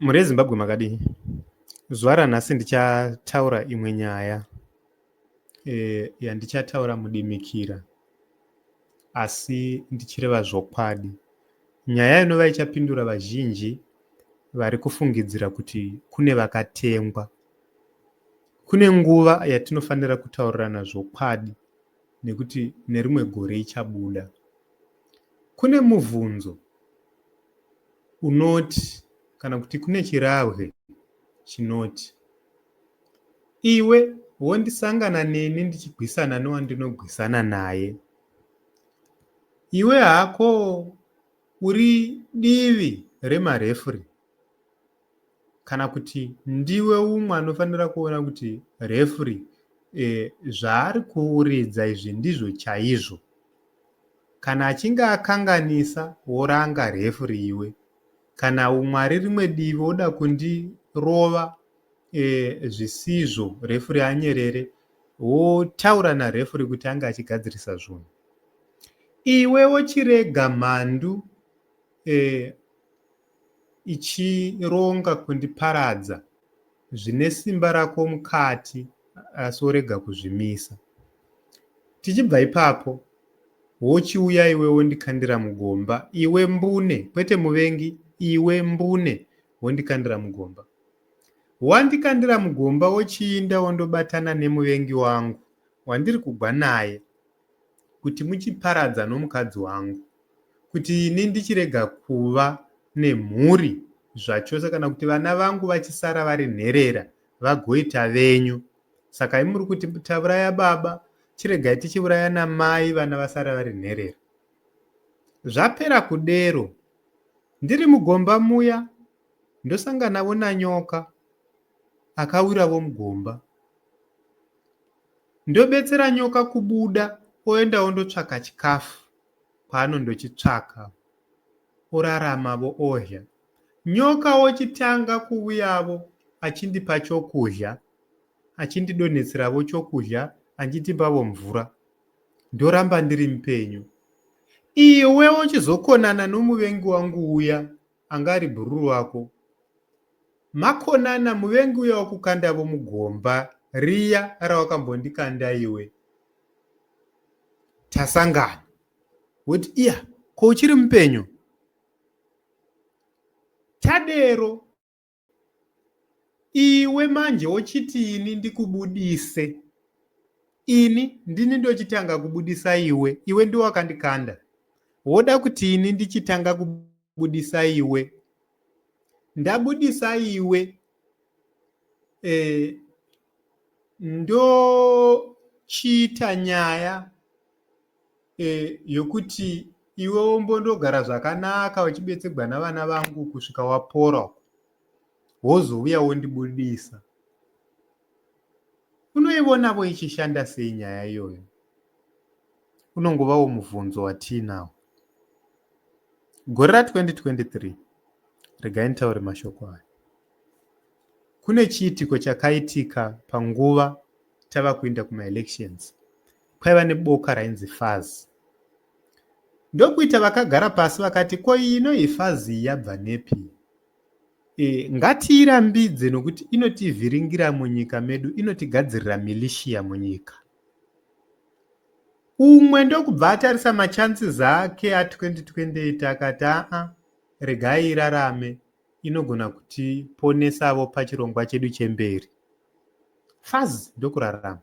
Mhuri yeZimbabwe makadii? Zuva ranhasi ndichataura imwe nyaya yandichataura mudimikira asi ndichireva zvokwadi. Nyaya inova ichapindura vazhinji vari kufungidzira kuti kune vakatengwa. Kune nguva yatinofanira kutaurirana zvokwadi nekuti nerimwe gore ichabuda. Kune mubvunzo unoti kana kuti kune chirahwe chinoti, Iwe wondisangana neni ndichigwisana newandinogwisana naye. Iwe hako uri divi remarefuri kana kuti ndiwe umwe anofanira kuona kuti refuri zvaari kuridza izvi ndizvo chaizvo. Kana achinge akanganisa woranga refuri iwe. Kana umwe ari rimwe divi oda kundirova zvisizvo refuri anyerere wotaura narefuri kuti ange achigadzirisa zvunhu. Iwe wochirega mhandu ichironga kundiparadza zvine simba rako mukati asi worega kuzvimisa. Tichibva ipapo wochiuya iwe wondikandira mugomba iwe mbune kwete muvengi iwe mbune wondikandira mugomba. Wandikandira mugomba wochiinda wondobatana nemuvengi wangu wandiri kugwa naye kuti muchiparadza nomukadzi wangu kuti ini ndichirega kuva nemhuri zvachose kana kuti vana vangu vachisara vari nherera vagoita venyu. Saka imi muri kuti tauraya baba, chiregai tichiuraya namai vana vasara vari nherera. Zvapera kudero, ndiri mugomba muya ndosanganavo nanyoka akawiravo mugomba. Ndobetsera nyoka kubuda oenda ondotsvaka chikafu kwaanondochitsvaka oraramavo odya. Nyoka ochitanga kuuyavo achindipa chokudya, achindidonhetseravo chokudya, achindipavo mvura. Ndoramba ndiri mupenyu. Iwe wochizokonana nomuvengi wangu uya anga ari bhururu wako. Makonana muvengi uya wokukandavo mugomba riya rawakambondikanda iwe. Tasangana. Woti iya, ko uchiri mupenyu? Tadero iwe manje wochiti ini ndikubudise. Ini ndini ndochitanga kubudisa iwe, iwe ndiwe wakandikanda. Woda kuti ini ndichitanga kubudisa iwe. Ndabudisa iwe ndochiita nyaya yokuti iwe wombondogara zvakanaka uchibetserwa navana vangu kusvika wapora uko wozouya wondibudisa. Unoionavo ichishanda sei nyaya iyoyo? Unongovawo mubvunzo watiinawo. Gore ra2023, regai nditaure mashoko aya. Kune chiitiko chakaitika panguva tava kuenda kumaelections. Kwaiva neboka rainzi FAZ. Ndokuita vakagara pasi vakati ko iyi inoyi FAZ iyi yabva nepi? Ngatiirambidze nokuti inotivhiringira munyika medu, inotigadzirira militia munyika. Umwe ndokubva atarisa machances ake a2028 akati aa regai irarame inogona kutiponesavo pachirongwa chedu chemberi. FAZ ndokurarama.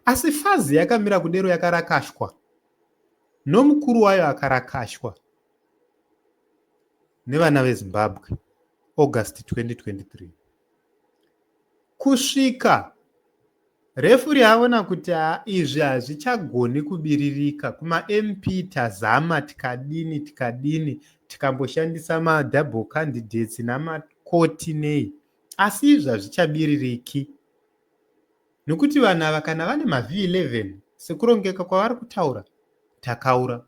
Asi FAZ yakamira kudero yakarakashwa nomukuru wayo akarakashwa nevana veZimbabwe August 2023. Kusvika refuri aona kuti izvi hazvichagoni kubiririka kumaMP tazama tikadini tikadini tikamboshandisa madouble candidates namakoti nei asi izvi hazvichabiririki nokuti vanhu ava kana vane maV11 sekurongeka kwavari kutaura takaura.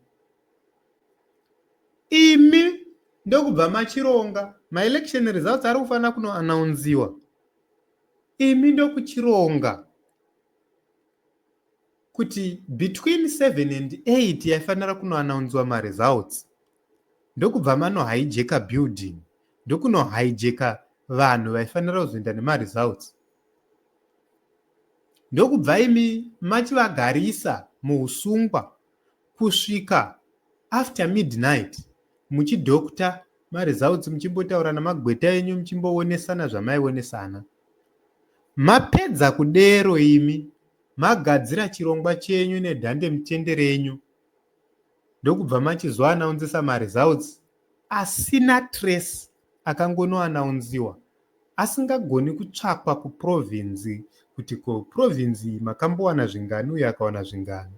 Imi ndokubva machironga maelection results ari kufanira kunoanaunziwa. Imi ndokuchironga kuti between 7 and 8 yaifanira kunoanaunziwa maresults. Ndokubva manohijeka building, ndokunohijeka. vanhu vaifanira kuzoenda nemaresults. Ndokubva imi machivagarisa muusungwa kusvika after midnight muchidoctor maresults, muchimbotaura namagweta enyu, muchimboonesana zvamaionesana. Mapedza kudero imi magadzira chirongwa chenyu nedhandemutende renyu, ndokubva machizoanaunzisa maresults asina trace, akangonoanaunziwa asingagoni kutsvakwa kuprovince kuti ko province iyi makambowana zvingani, uye akawana zvingani.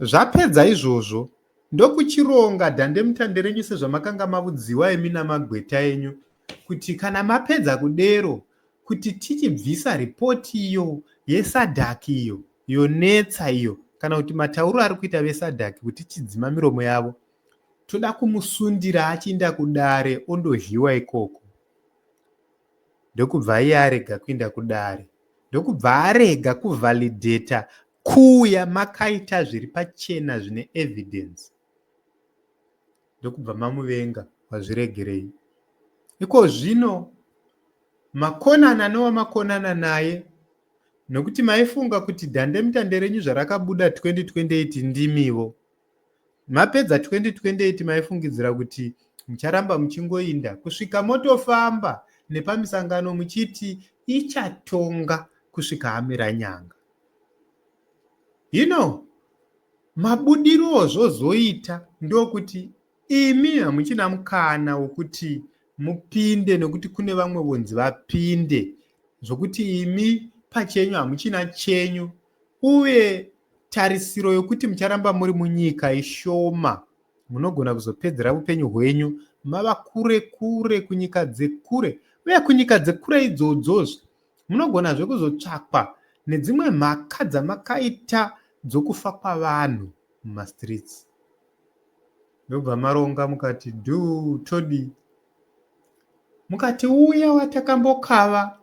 Zvapedza izvozvo, ndokuchironga dhandemutande renyu sezvamakanga mavudziwa imi namagweta enyu kuti kana mapedza kudero, kuti tichibvisa ripoti iyo yeSADC iyo yonetsa iyo, kana kuti matauro ari kuita veSADC kuti tichidzima miromo yavo, toda kumusundira achiinda kudare ondodyiwa ikoko. Ndokubva iye arega kuinda kudare, ndokubva arega kuvalidate kuuya makaita zviri pachena zvine evidence, ndokubva mamuvenga. Wazviregerei? Iko zvino makonana nowamakonana naye, nokuti maifunga kuti dhandemutande renyu zvarakabuda 2028 ndimivo. Mapedza 2028, maifungidzira kuti mucharamba muchingoinda kusvika motofamba nepamisangano muchiti ichatonga kusvika amera nyanga. Hino mabudiro zvozoita ndokuti imi hamuchina mukana wokuti mupinde, nokuti kune vamwe vonzi vapinde, zvokuti imi pachenyu hamuchina chenyu, uye tarisiro yokuti mucharamba muri munyika ishoma. Munogona kuzopedzera upenyu hwenyu mava kure kure kunyika dzekure, uye kunyika dzekure idzodzozve munogonazve kuzotsvakwa nedzimwe mhaka dzamakaita dzokufa kwavanhu mumastreets. Ndobva maronga mukati dhuu, todii? Mukati uya watakambokava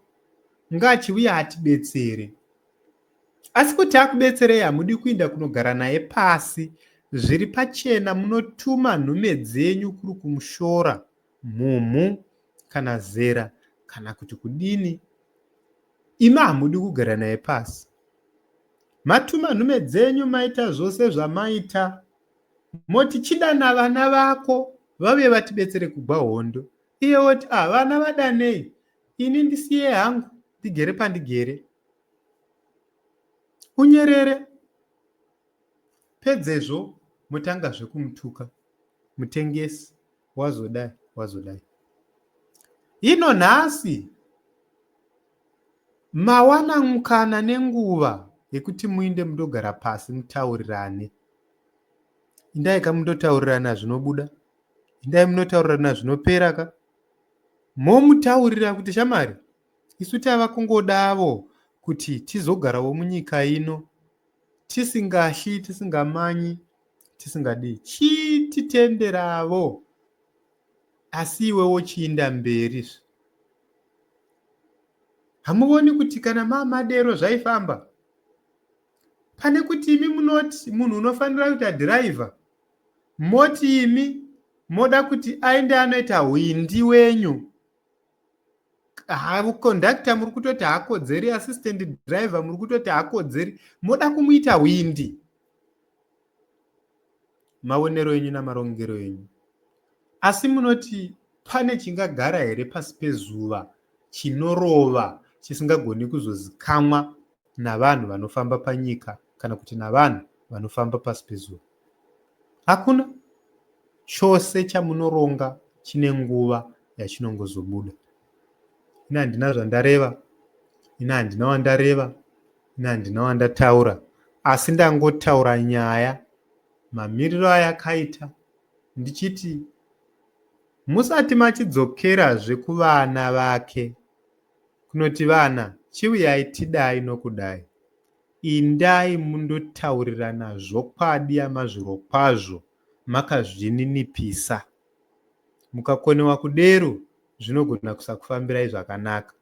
ngaachiuya atibetsere. Asi kuti akubetserei hamudi kuinda kunogara naye pasi zviri pachena. Munotuma nhume dzenyu kuri kumushora mhumhu kana zera kana kuti kudini. Imi hamudi kugara naye pasi. Matuma nhume dzenyu, maita zvose zvamaita, moti chidana vana vako vauye vatibetsere kugwa hondo. Iye woti, "Ah, vana vadanei, ini ndisiye hangu ndigere pandigere." Unyerere. Pedzezvo motangazve kumutuka, mutengesi, wazodai wazodai. Hino nhasi mawana mukana nenguva yekuti muinde mundogara pasi mutaurirane. Indai ka mundotaurirana zvinobuda, indai munotaurirana zvinopera ka. Momutaurira kuti shamari, isu tava kungodavo kuti tizogarawo munyika ino tisingashi, tisingamanyi, tisingadii, chititenderavo, asi iwe wochiinda mberi. Hamuvoni kuti kana mamadero zvaifamba? Pane kuti imi munoti munhu unofanira kuita dhiraivha, moti imi moda kuti aende anoita hwindi wenyu. Kondakta muri kutoti haakodzeri, assistant driver muri kutoti haakodzeri, moda kumuita hwindi. Maonero enyu namarongero enyu. Asi munoti pane chingagara here pasi pezuva chinorova chisingagoni kuzozikamwa navanhu vanofamba panyika kana kuti navanhu vanofamba pasi pezuva? Hakuna. Chose chamunoronga chine nguva yachinongozobuda. Ini handina zvandareva, ini handina wandareva, ini handina wandataura, asi ndangotaura nyaya mamiriro ayakaita, ndichiti musati machidzokerazve kuvana vake kunoti vana chiuyai tidai nokudai, indai mundotaurirana zvokwadi yamazvirokwazvo makazvininipisa. Mukakonewa kudero zvinogona kusakufambirai zvakanaka.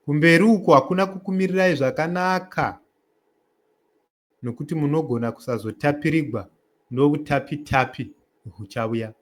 Kumberi uko hakuna kukumirirai zvakanaka, nokuti munogona kusazotapirigwa noutapi-tapi huchauya.